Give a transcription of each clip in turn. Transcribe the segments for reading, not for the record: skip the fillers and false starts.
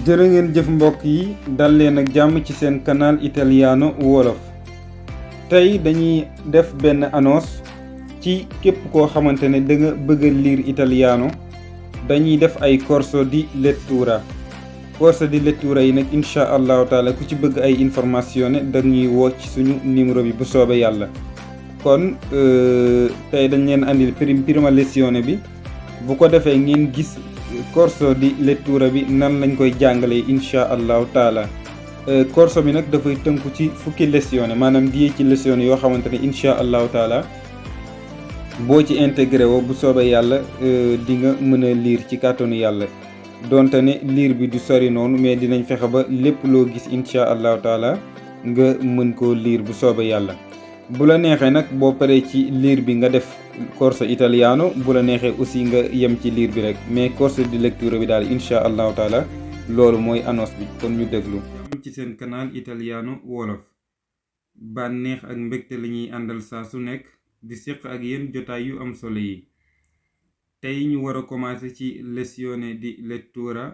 jërë ngeen jëf mbokk yi dal leen ak jàmm ci seen canal Italiano wolof. tey dañuy def benn annonce ci képp koo xamante ne da nga bëgg a lire italiano. dañuy def ay corso di lettura. corso di lettura yi nag incha allahu taala ku ci bëgg ay information dañuy woo ci suñu numéro bi bu soobee yàlla. kon tey dañ leen andil prima lezione bi bu ko defee ngeen gis corso di lettura bi nan lañ koy jàngalee incha allahu taala. corso bi nag dafay tënku ci fukki lezione maanaam 10 ci lezione yoo xamante ne incha allahu taala boo ci intégré woo bu soobee yàlla di nga mën a lire ci kàttanu yàlla. donte ne lire bi du sori noonu mais dinañ fexe ba lépp loo gis incha allahu taala nga mën koo lire bu soobee yàlla. bu la neexee nag boo paree ci lire bi nga def corso italiano bu la neexee aussi nga yem ci lire bi rek mais corso di lecture bi daal incha allahu taala loolu mooy annonce bi kon ñu déglu. ci seen canal Italiano wolof bànneex ak mbégte la ñuy àndal saa su nekk di séq ak yéen jotaay yu am solo yi. tey ñu war a commencer ci lezione di lettura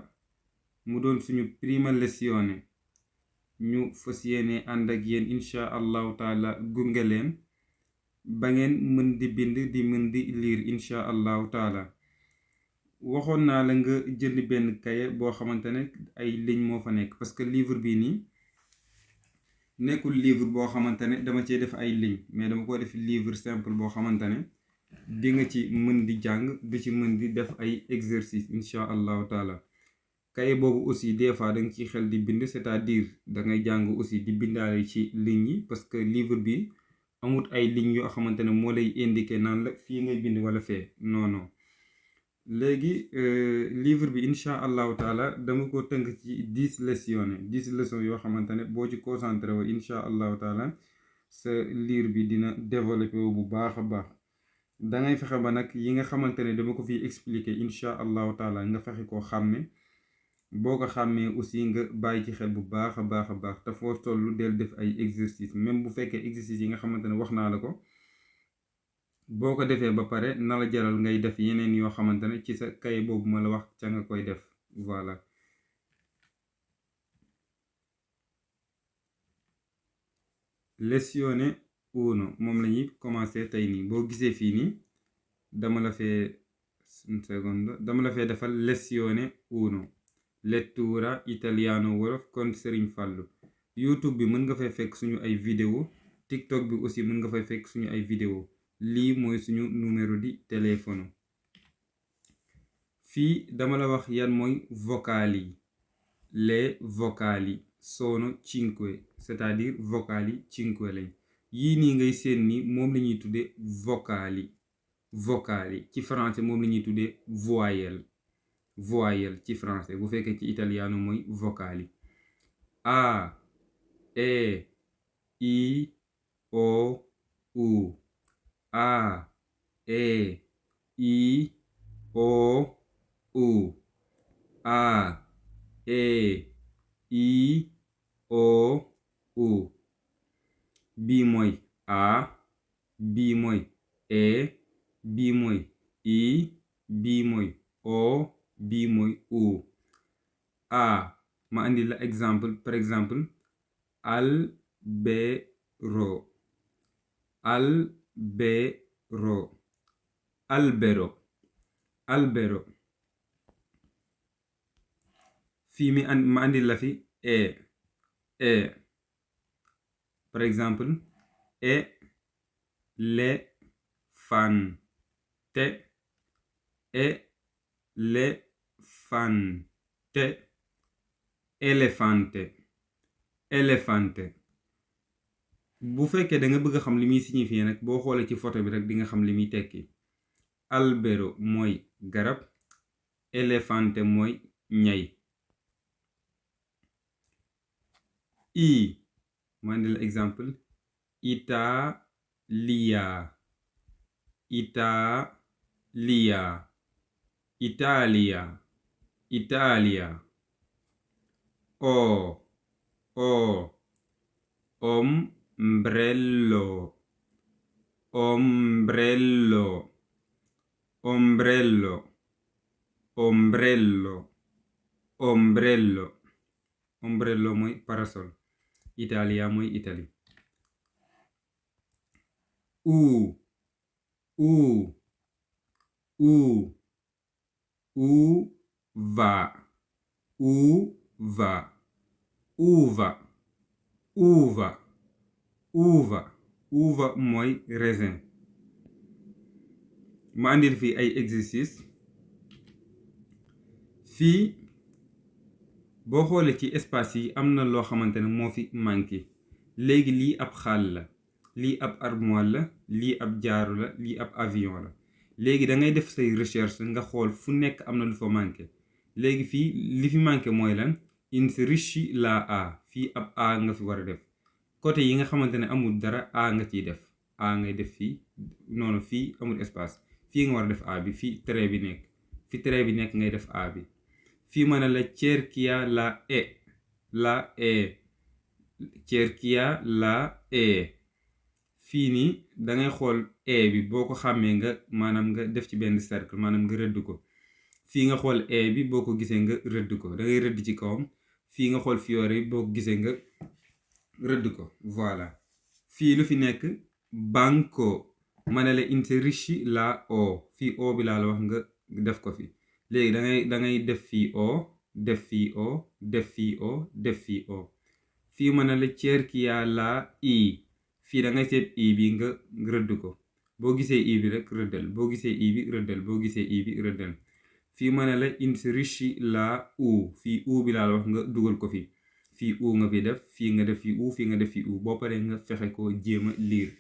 mu doon suñu prima lezione. ñu fas yéene ànd ak yéen incha allahu taala gunge leen ba ngeen mën di bind di mën di lire incha allahu taala. waxoon naa la nga jënd benn kaye boo xamante ne ay ligne moo fa nekk parce que livre bii nii nekkul livre boo xamante ne dama cee def ay ligne mais dama ko def livre simple boo xamante ne di nga ci mën di jàng di ci mën di def ay exercice incha allahu taala. kaye boobu aussi des fois da nga ciy xel di bind c'est-à-dire da ngay jàng aussi di bindaale ci ligne yi parce que livre bi amut ay lignes yoo xamante ne moo lay indiquer naan la fii ngay bind wala fee non. léegi livre bi incha allahu taala dama ko tënk ci 10 leçons yoo xamante ne boo ci concentré woo incha allahu taala sa lire bi dina développé wu bu baax a baax. dangay fexe ba nag yi nga xamante ne dama ko fiy expliquer incha allahu taala nga fexe koo xàmme. boo ko xàmmee aussi nga bàyyi ci xel bu baax a baax te foo tollu del def ay exercice même bu fekkee exercice yi nga xamante ne wax naa la ko boo ko defee ba pare na la jaral ngay def yeneen yoo xamante ne ci sa kay boobu ma la wax ca nga koy def voilà. lezione 1 moom la ñuy commencer tey nii boo gisee fii nii dama la fee defal lezione 1 lettura italiano wolof kon Serigne Fallou. YouTube bi mën nga fay fekk suñu ay vidéo TikTok bi aussi mën nga fay fekk suñu ay vidéo lii mooy suñu numéro di téléphone. fii dama la wax yan mooy vocali yi. les vocali sono 5 c'est-à-dire vocali 5 lañ. yii nii ngay seen ni moom la ñuy tuddee vocali ci français moom la ñuy tuddee voyelle ci français bu fekkee ci italiano mooy vocali. a e i o u a e i o u a e i o u. bii mooy a bii mooy e bii mooy i bii mooy o bii mooy u. a ma andi la exemple par exemple albero albero. fii ma andi la fi e par exemple elefante elefante. bu fekkee da nga bëgg a xam li muy signifier nag boo xoolee ci photo bi rek di nga xam li muy tekki. albero mooy garab elefante mooy ñay. i ma indi la exemple Italia o ombrello ombrello ombrello mooy parasol. Italia mooy Italie. U uva uva mooy raisin. ma andil fii ay exercice. fii boo xoolee ci espace yi am na loo xamante ne moo fi manqué. léegi lii ab xaal la, lii ab armoire la, lii ab jaaru la, lii ab avion la. léegi da ngay def say recherche nga xool fu nekk am na lu fa manqué. léegi fii li fi manqué mooy lan, inserisci la a. fii ab a nga fi war a def. côté yi nga xamante ne amul dara a nga ciy def. a ngay def fii noonu, fii amul espace, fii nga war a def a bi, fii trait bi nekk, fi trait bi nekk ngay def a bi. fii mën a la cerchia la e cerchia la e. fii nii da ngay xool e bi boo ko xàmmee nga maanaam nga def ci benn cercle, maanaam nga rëdd ko. fii nga xool e bi boo ko gisee nga rëdd ko, da ngay rëdd ci kawam. fii nga xool fiore bi boo ko gisee nga rëdd ko. voilà. fii lu fi nekk banco. ma ne la inserisci la o. fii o bi laa la wax nga def ko fi. léegi da ngay def fii o, def fii o, def fii o, def fii o. fii ma ne la cerchia la i. fii da ngay seet i bi nga rëdd ko. boo gisee i bi rek rëddal, boo gisee i bi rëddal, boo gisee i bi rëddal. fii ma ne la inserisci la u. fii u bi laa la wax nga dugal ko fi. fii u nga fi def, fii nga def fii u, fii nga def fii u. boo paree nga fexe ko jéem a liir.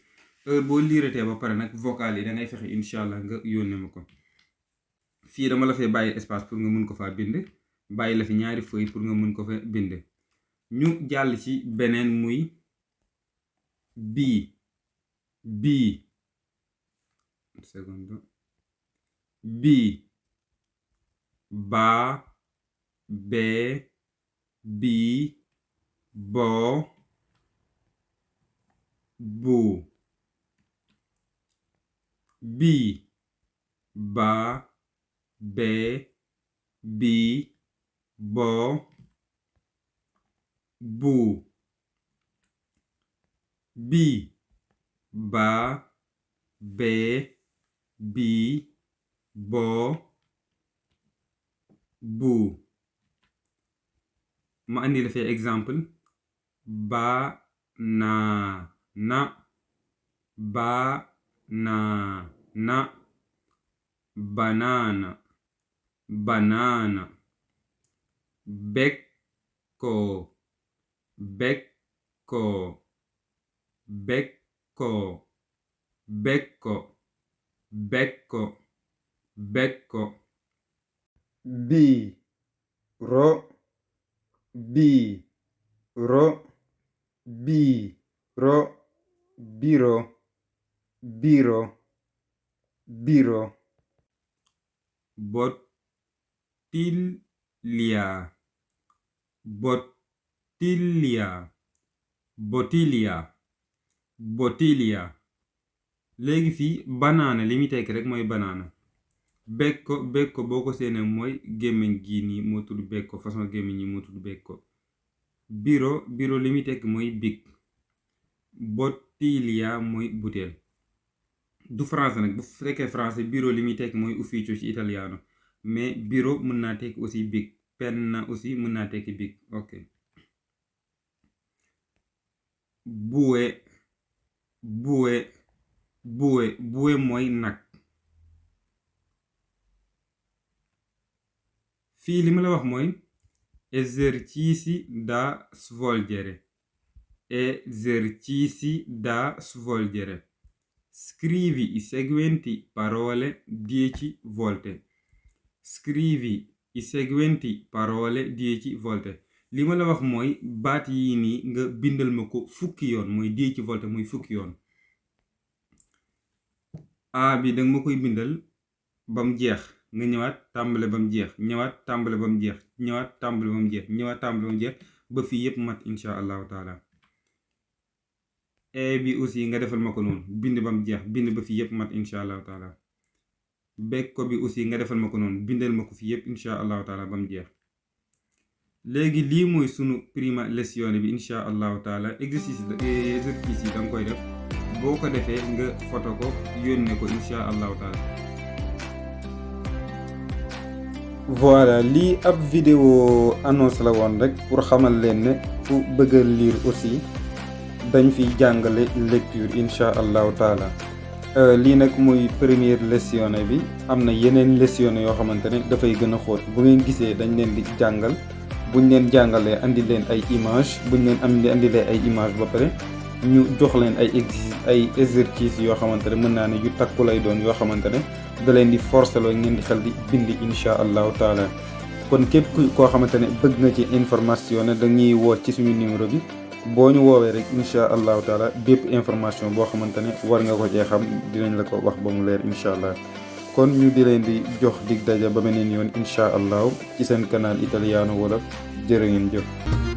heure boo liiratee ba pare nag vocal yi da ngay fexe incha allah nga yónnee ma ko. fii dama la fay bàyyi espace pour nga mun ko faa bind, bàyyi la fi ñaari feuille pour nga mun ko fa bind. ñu jàll ci beneen muy bii baa, bee, bii, boo, buu. bii, baa, bee, bii, boo, buu. bii, baa, bee, bii, boo, buu. ma andi la fee exemple. banana, banana, banana, banana. becco, becco, becco, becco, becco, becco. biro, biro, biro, biro, biro, biro. bottiglia, bottiglia, bottiglia, bottiglia. léegi fii banaana li muy tekki rek mooy banaana. becco, becco boo ko séenee mooy gémmiñ gii nii moo tudd becco, façon gémmiñ yi moo tudd becco. biro, biro li muy tekki mooy big. bottiglia mooy butéel. du français nag, bu fekkee français biro li muy tekki mooy ufficio ci italiano, mais biro mën naa tekki aussi big. penna aussi mën naa tekki big. ok. bue, bue, bue, bue mooy nag. fii li ma la wax mooy esercizi da svolgere, esercizi da svolgere. scrivi i seguenti parole 10 volte. scrivi i seguenti parole 10 volte. li ma la wax mooy baat yii nii nga bindal ma ko fukki yoon, mooy 10 volte muy fukki yoon. a bi danga ma koy bindal ba mu jeex, nga ñëwaat tàmbale ba mu jeex, ñëwaat tàmbale ba mu jeex, ñëwaat tàmbale ba mu jeex, ñëwaat tàmbale ba mu jeex ba fii yépp mat insha allahu taala. e bi aussi nga defal ma ko noonu, bind ba mu jeex, bind ba fii yépp mat insha allahu taala. becco bi aussi nga defal ma ko noonu, bindal ma ko fii yépp insha allahu taala ba mu jeex. léegi lii mooy sunu prima lezione bi incha allahu taala exercice yi da nga koy def boo ko defee nga photo ko yónnee ko incha allahu taala. voilà lii ab vidéo annonce la woon rek pour xamal leen ne ku bëgg a lire aussi dañ fiy jàngale lecture incha allahu taala. lii nag muy première leçon bi am na yeneen leçon yoo xamante ne dafay gën a xóot bu ngeen gisee dañ leen di jàngal buñ leen jàngalee andi leen ay image buñ leen andilee ay image ba pare ñu jox leen ay exercice yoo xamante ne mën naa ne yu takku lay doon yoo xamante ne da leen di forcer loo ngeen di xel di bindi incha allahu taala. kon képp koo xamante ne bëgg nga ci information ne dañuy woo ci suñu numéro bi boo ñu woowee rek incha allahu taala bépp information boo xamante ne war nga ko cee xam dinañ la ko wax ba mu leer incha allah. kon ñu di leen di jox dig daja ba beneen yoon incha allahu ci seen canal Italiano Wolof jërë ngeen jëf.